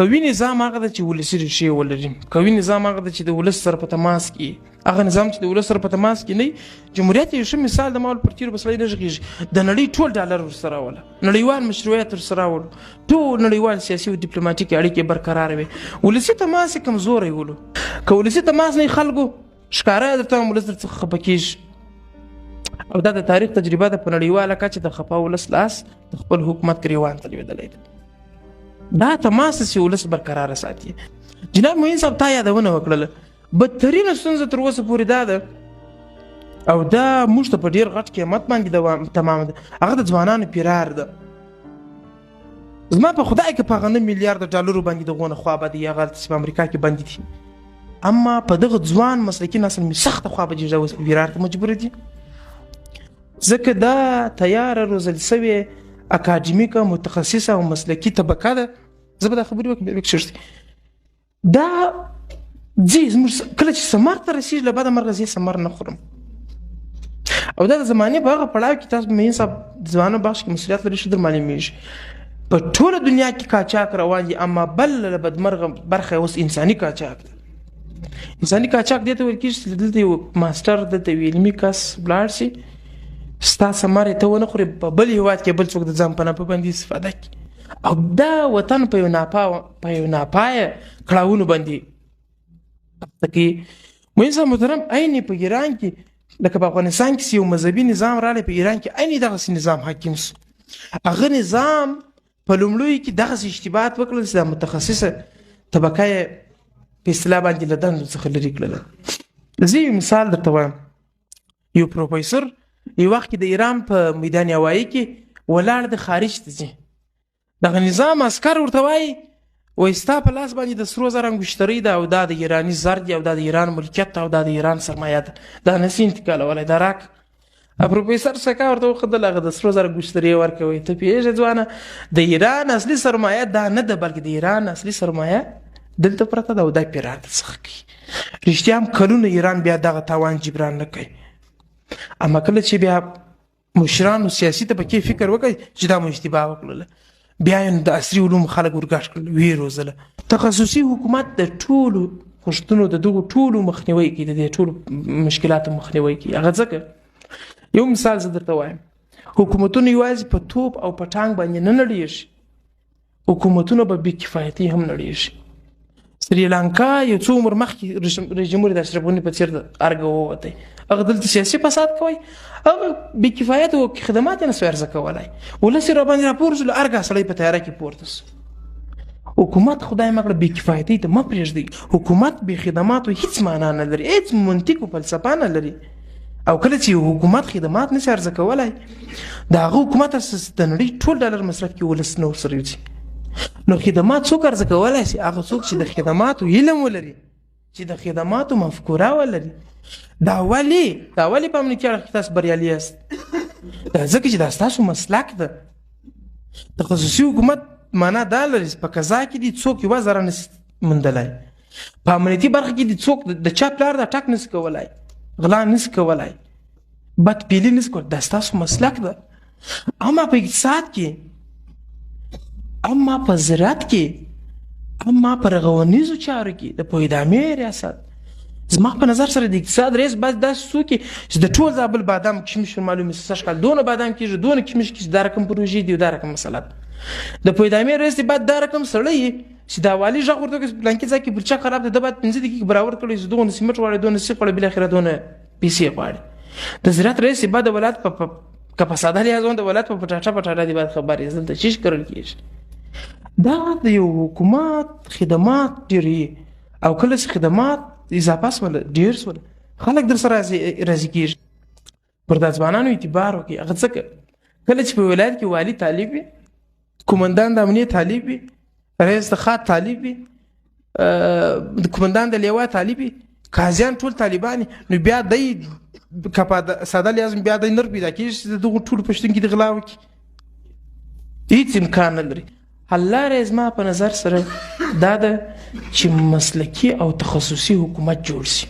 قوي نظام هغه ده چې ولسي ریښې ولري، قوي نظام هغه ده چې د ولس سره په تماس کې، هغه نظام چې د ولس سره په تماس کې نه، جمهوریت یو ښه مثال د مال پر تیرو بسړی نه غږیږي. د نړۍ ټول ډالر ورسره راوله، نړیوال مشروعیت ورسره راوړو، ټول نړیوال سیاسي او دیپلوماټیک اړیکې برقرار وي. ولسي تماس یې کمزوری ولو. که ولسي تماس نه خلکو ښکاره درته ولس درڅخه خفه کېږي، او دا د تاریخ تجربه ده. په نړیواله کچه د خفه ولس لاس د خپل حکومت ګریوان ته لوېدلی دی. دا تماس چې ولس برقرار ساتي. جناب معین صاحب تا یادونه وکړله، بدترینه ستونزه تر اوسه پورې دا ده، او دا موږ ته په ډیر غټ قیمت باندې دوام تمام ده، هغه د ځوانانو پیرار ده. زما په خدای کې په هغه نه میلیارډ ډالرو باندې دغونه خوا بدي، هغه هلته چې په امریکا کې بندي دي، اما په دغه ځوان مسلکي نسل مې سخته خوا بدېږي، اوس په فرار ته مجبور دي، ځکه دا تیاره روزل سوې اکاډمیکه متخصصه او مسلکي طبقه ده. زه به دا خبرې وکړم بیا به کښېږدي. دا ځي زموږ کله چې ثمر ته رسېږي، له بده مرغه زه ثمر نه خورم. او دا د زمانې په هغه پړاو کې تاسو مې صاحب د ځوانو بخش کې مسؤلیت لري، ښه در معلومېږي. په ټوله دنیا کې قاچاق روان دي، اما بل له بدمرغه برخه اوس انساني قاچاق ده. انساني قاچاق دې ته ویل کېږي چې دلته یو ماسټر، دلته یو علمي کس ولاړ شي، ستا ثمر یې ته ونه خورې، په بل هېواد کې بل څوک د ځان په ناپه باندې استفاده کوي، او دا وطن په یو ناپایه کړاوونو باندې اخته کوي. معین صاحب محترم، عین په ایران کې لکه په افغانستان کې یو مذهبي نظام راغلی، په ایران کې عین دغسې نظام حاکم سو. هغه نظام په لومړیو کې دغسې اشتباهات وکړل چې دا متخصصه طبقه یې په اصطلاح باندې له دندو څخه لرې کړله. زه یو مثال درته وایم. یو پروفیسور یو وخت کې د ایران په میدان هوایي کې ولاړ د خارج ته ځي، دغه نظام عسکر ورته وایي، وایي ستا په لاس باندې د سرو زرو انګشترۍ ده، او دا د ایراني زر دی، او دا د ایران ملکیت ده، او دا د ایران سرمایه ده، دا نسي انتقالولی، دا راکړه. پروفیسور سکا ورته وخندل، هغه د سرو زرو انګشترۍ یې ورکوي. ته پوهېږې ځوانه، د ایران اصلي سرمایه دا نه ده، بلکې د ایران اصلي سرمایه دلته پرته ده، او دا پیران څخه کوي. رښتیا هم کلونه ایران بیا دغه تاوان جبران نه کوي. اما کله چې بیا مشرانو سیاسي طبقې فکر وکړ چې دا مو اشتباه وکړله، بیا یې د عصري علومو خلک ورګډ کړل، ویې روزله. تخصصي حکومت د ټولو غوښتنو د دغو ټولو مخنیوی کوي، د دې ټولو مشکلاتو مخنیوی کوي. هغه ځکه یو مثال زه درته وایم، حکومتونه یوازې په توپ او په ټانک باندې نه نړېږي، حکومتونه به بې کفایتۍ هم نړېږي. سریلانکا یو څو عمر مخکې رژیم د اشرف غني په څېر د ارګه ووتی، هغه دلته سیاسي فساد کوی، هغه بې کفایت او خدمات یې نه سوای عرضه کولی، ولس یې راباندې راپور شو، له ارګه سړی په تیاره کې پورته شو. حکومت خدای مه کړه بې کفایتۍ ته مه پرېږدئ. حکومت بې خدماتو هیڅ معنا نه لري، هیڅ منطق او فلسفه نه لري. او کله چې یو حکومت خدمات نشي عرضه کولی، د هغه حکومت د نړۍ ټول ډالر مصرف کې ولس نه ورسره یوځي. نو خدمات څوک عرضه کولی شي؟ هغه څوک چې د خدماتو علم ولري، چې د خدماتو مفکوره ولري. دا ولې په امنیتي اړخ کې تاسو بریالي یاست؟ دا ځکه چې دا ستاسو مسلک ده. تخصصي حکومت معنا دا لري چې په قضا کې دي څوک یوه ذره نشي موندلی، په امنیتي برخه کې دي څوک د چا پلار دا ټک نشي کولی، غلا نشي کولی، بد پیلي نشي کولی، دا ستاسو مسلک ده. اما په اقتصاد کې، اما په زراعت کې، اما په رغونیزو چارو کې د پوهدامې ریاست زما په نظر سره د اقتصاد رئیس باید داسې څوک چې د ټول زابل بادام کشمش معلومه شي، سږ کال دونه بادام کېږي، دونه کشمش کېږي، دا رقم پروژې دي او دا رقم مسله ده. د پوهدامې رئیس دی باید دا رقم سړی چې دا والي غږ ورته وکړي چې پلانکي ځای کې پلچک خراب دی، ده باید 5 دقیقې برابر کړي چې دونه سیمټ غواړي، دونه سیخ غواړي، بالاخره دونه پیسې غواړي. د زراعت رئیس باید د ولایت په که په ساده لحاظ د ولایت په پټاټه پټاټه دی باید خبر یې دلته چیش کرل کېږي. دا د یو حکومت خدمات ډېروي، او کله چې خدمات اضافه سول، ډېر سول، خلک در سره راضي کېږي. پر دا ځوانانو اعتبار وکړي. هغه ځکه کله چې په ولایت کې والي طالب وي، کومندان د امنیت طالب وي، رئیس د خاد طالب وي، د کومندان د لیوا طالب وي، قاضیان ټول طالبان، نو بیا دی که په ساده لحاظ بیا دی نر پیدا کېږي چې د دغو ټولو په شتون کې د غلا وکړي، هیڅ امکان نه لري. حل لاره یې زما په نظر سره دا ده چې مسلکي او تخصصي حکومت جوړ شي.